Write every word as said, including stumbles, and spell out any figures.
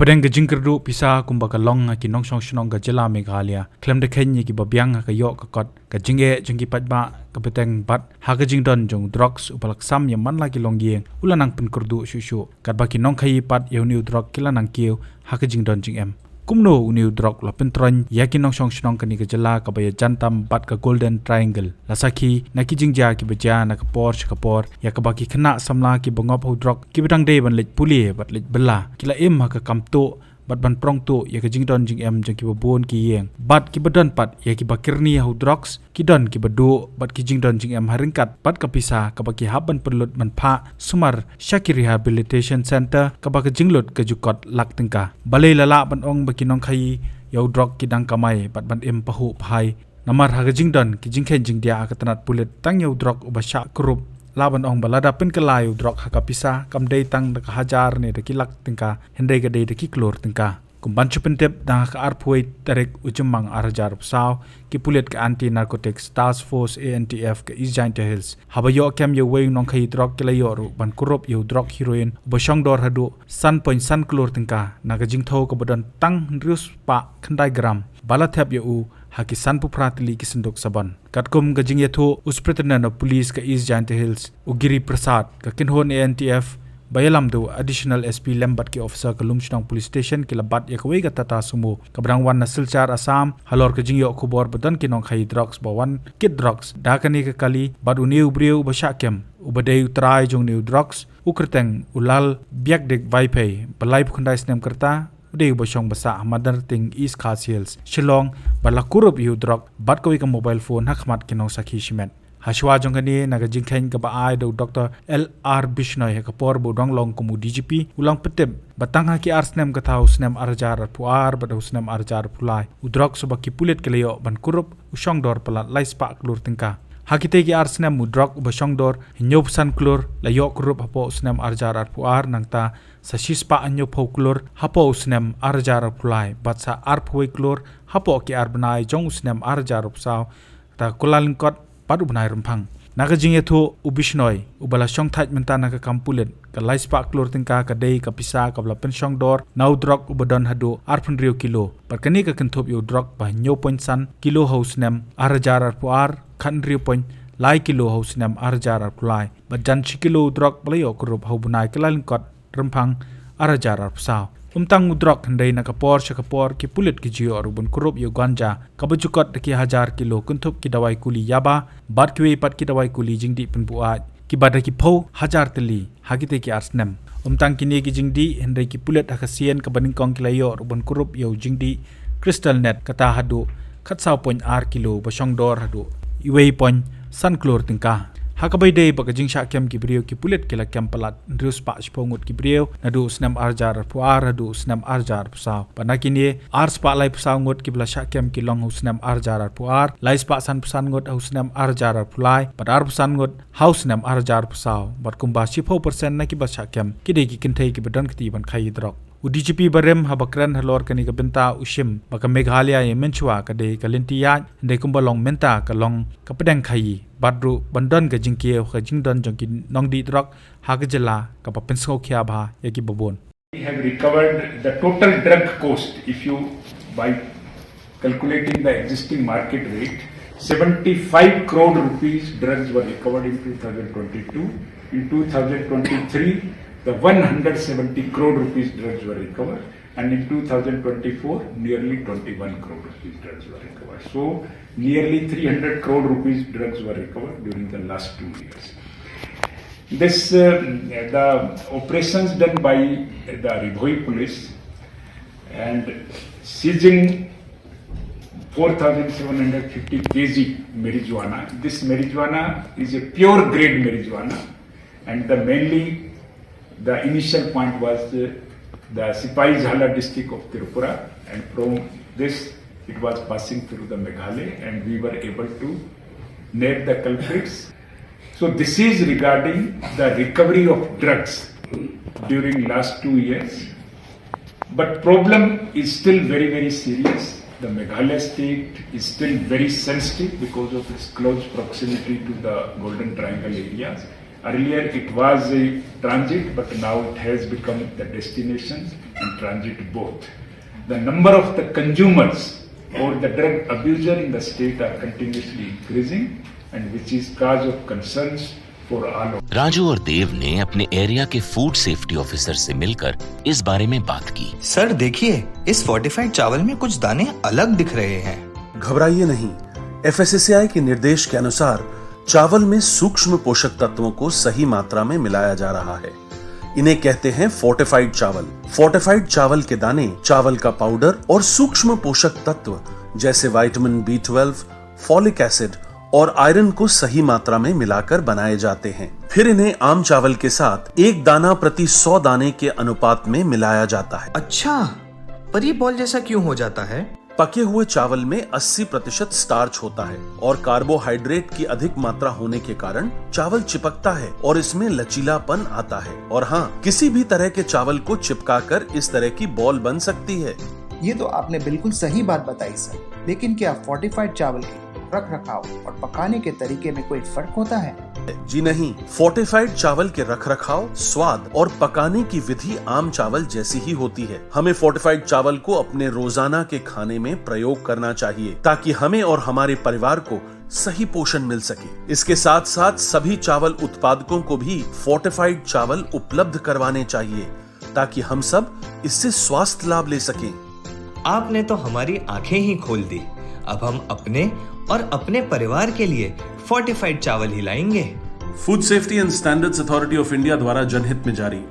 Pdeng ka jingkyrduh pisa kumba ka long ha ki nongshong shnong ka jylla Meghalaya, khlem da kheiñ ïa ki babiang ha ka ïoh ka kot, ka jingeh jong ki paidbah ka bteng bad ha ka jingdon jong u drugs uba la ksam ïa man la ki longïing u la nang pynkyrduh shuh shuh, katba ki nongkhaïi pat ïa une u drok ki la nang kiew ha ka jingdon jingem. Kumno une u drok u la pyntroiñ ïa ki nongshong shnong kane ka jylla kaba ïajan tam bad ka Golden Triangle? La sakhi na ki jingjia kiba jia na ka por sha ka por, ïa kaba ki khynnah samla kiba ngop ha u drok kiba dang dei ban leit pule bad leit bylla ki la im ha ka kam tuh bad ban prong tuh ïa ka jingdon jingem jong kiba bun ki ïing, bad kiba don pat ïa kiba kyrni ha u drugs, ki don kiba duh bad ki jingdon jingem ha ryngkat bad ka pisa kaba ki hap ban pynlut ban phah sumar sha ki rehabilitation center, kaba ka jinglut ka ju kot lak tyngka. Balei la lah ban ong ba ki nongkhaïi ïa u drok ki dang kamai bad ban im pahuh phai? Namar ha ka jingdon ki jingkheiñ jingdiah ha ka tnat pulit, tang ïa u drok uba shah kurup, lah ban ong ba lada pynkylla ïa u drok ha ka pisa, kam dei tang da ka hajar ne da ki lak tyngka, hynrei ka dei da ki klur tyngka. Kum ban shu pyntip, dang ha ka arphew wei tarik u Jymmang ar hajar arphew saw, ki pulit ka Anti Narcotics Task Force, A N T F, ka East Jaintia Hills, haba ïoh kem ïa uwei u nongkhaïi drok, ki la ïoh ruh ban kurup ïa u drok heroin uba shongdor haduh san point san klur tyngka na ka jingthew kaba don tang hynriew spah khyndai gram, ba la thep ïa u ha ki sanphew phra tylli ki synduk sabon. Katkum ka jingïathuh u Superintendent of Police ka East Jaintia Hills, u Giri Prasad, ka kynhun A N T F ba ïalam da u Additional S P lem bad ki officer ka Lumshnong Police Station, ki la bat ïa kawei ka Tata Sumo kaba dang wan na Silchar, Assam, halor ka jingïoh khubor ba don ki nongkhaïi drugs ba wan kit drugs da kane ka kali bad une u briew uba shah kem, uba dei u trai jong une u drugs, u kyrteng u Lal Biakdik Vaiphei, ba laiphew khyndai snem ka rta, u dei uba shong ba sah ha Madanrting, East Khasi Hills, Shillong, ba la kurup ïa u drok bad kawei ka mobile phone ha khmat ki nongsakhi shimet. Hashwa jong kane, na ka jingkheiñ kaba ai da u Doctor L R Bishnoi ha ka por ba u dang long kum u D G P, u la pyntip ba tang ha ki ar snem, kata ha u snem ar hajar arphew ar bad ha u snem ar hajar arphew lai, u drok uba ki pulit ki la ïoh ban kurup u shongdor palat lai spah klur tyngka. Ha kitei ki ar snem, u drok uba shongdor hynñiewphew san klur la ïoh kurup hapoh u snem ar hajar arphew ar, nangta sa shispah hynñiewphew klur hapoh u snem ar hajar arphew lai, bad sa arphew wei klur hapoh ki ar bnai jong u snem ar hajar arphew saw, kata ka Kyllalyngkot bad u bnai Rymphang. Na ka jingïathuh u Bishnoi, uba la shongthait mynta na ka kam pulit, ka lai spah klur tyngka ka dei ka pisa kaba la pynshongdor na u drok uba don haduh arphew hynriew kilo, bad kane ka kynthup ïa u drok ba hynñiew point san kilo ha u snem ar hajar arphew ar, khathynriew point lai kilo ha u snem ar hajar arphew lai, bad jan shi kilo u drok ba la ïoh kurup ha u bnai Kyllalyngkot Rymphang ar hajar arphew saw. Ym tang u drok, hynrei na ka por sha ka por ki pulit ki ju ïoh ruh ban kurup ïa u ganja kaba ju kot da ki hajar kilo, kynthup ki dawai kuli yaba bad kiwei pat ki dawai kuli jingdih pynbuaid, kiba da ki phew hajar tylli ha kitei ki ar snem. Ym tang kine ki jingdih, hynrei ki pulit ha ka sien kaba nyngkong ki la ïoh ruh ban kurup ïa u jingdih crystal meth, kata haduh khatsaw point ar kilo, ba shongdor haduh uwei point san klur tyngka. Ha kaba ïadei bad ka jingshah kem ki briew, ki pulit ki la kem palat hynriew spah shiphew ngut ki briew naduh u snem ar hajar arphew ar haduh u snem ar hajar arphew saw. Bad na kine, ar spah laiphew saw ngut kiba la shah kem ki long ha u snem ar hajar arphew ar, lai spah sanphew san ngut ha u snem ar hajar arphew lai, bad arphew san ngut ha u snem ar hajar arphew saw. Bad kumba shiphew percent na kiba shah kem ki dei ki kynthei kiba don kti ban khaïi drok. U D G P barim haba kren halor kane ka bynta u shim ba ka Meghalaya ïa mynshuwa ka dei ka lynti ïaid, hynrei kumba long mynta ka long ka pdeng khaïi, bad ruh ban don ka jingkiew ha ka jingdon jong ki nongdih drok ha ka jylla kaba pynsngewkhia bha ïa kiba bun. We have recovered the total drug cost, if you, by calculating the existing market rate, seventy-five crore rupees drugs were recovered in two thousand twenty-two. In two thousand twenty-three, the one hundred seventy crore rupees drugs were recovered, and in two thousand twenty-four, nearly twenty-one crore rupees drugs were recovered. So, nearly three hundred crore rupees drugs were recovered during the last two years. This, uh, the operations done by the Ri Bhoi police and seizing four thousand seven hundred fifty K G marijuana. This marijuana is a pure grade marijuana, and the mainly, the initial point was, uh, the Sipahi Jala district of Tripura, and from this it was passing through the Meghalaya, and we were able to nab the culprits. So this is regarding the recovery of drugs during last two years. But problem is still very, very serious. The Meghalaya state is still very sensitive because of its close proximity to the Golden Triangle areas. Earlier it was a transit, but now it has become the destination. and transit both. The number of the consumers or the drug abuser in the state are continuously increasing, and which is cause of concerns for all of Raju और देव ने अपने एरिया के food safety officer से मिलकर इस बारे में बात की। सर, देखिए, इस फोर्टिफाइड चावल में कुछ दाने अलग दिख रहे हैं। घबराइए नहीं, एफएसएसएआई के निर्देश के अनुसार चावल में सूक्ष्म पोषक तत्वों को सही मात्रा में मिलाया जा रहा है। इन्हें कहते हैं फोर्टिफाइड चावल। फोर्टिफाइड चावल के दाने चावल का पाउडर और सूक्ष्म पोषक तत्व जैसे vitamin B twelve, folic acid और आयरन को सही मात्रा में मिलाकर बनाए जाते हैं। फिर इन्हें आम चावल के साथ एक दाना प्रति सौ दाने के अनुपात में मिलाया जाता है। अच्छा, पर ये बॉल जैसा क्यों हो जाता है? पके हुए चावल में अस्सी प्रतिशत स्टार्च होता है और कार्बोहाइड्रेट की अधिक मात्रा होने के कारण चावल चिपकता है और इसमें लचीलापन आता है। और हाँ, किसी भी तरह के चावल को चिपकाकर इस तरह की बॉल बन सकती है। ये तो आपने बिल्कुल सही बात बताई सर, लेकिन क्या फोर्टिफाइड चावल के रख रखाव और पकाने के तरीके में कोई फर्क होता है? जी नहीं, फोर्टिफाइड चावल के रखरखाव, स्वाद और पकाने की विधि आम चावल जैसी ही होती है। हमें फोर्टिफाइड चावल को अपने रोजाना के खाने में प्रयोग करना चाहिए ताकि हमें और हमारे परिवार को सही पोषण मिल सके। इसके साथ साथ सभी चावल उत्पादकों को भी फोर्टिफाइड चावल उपलब्ध करवाने चाहिए ताकि हम सब इससे स्वास्थ्य लाभ ले सकें। आपने तो हमारी आंखें ही खोल दी। अब हम अपने और अपने परिवार के लिए फोर्टिफाइड चावल ही लाएंगे। Food safety and standards authority of India द्वारा जनहित में जारी।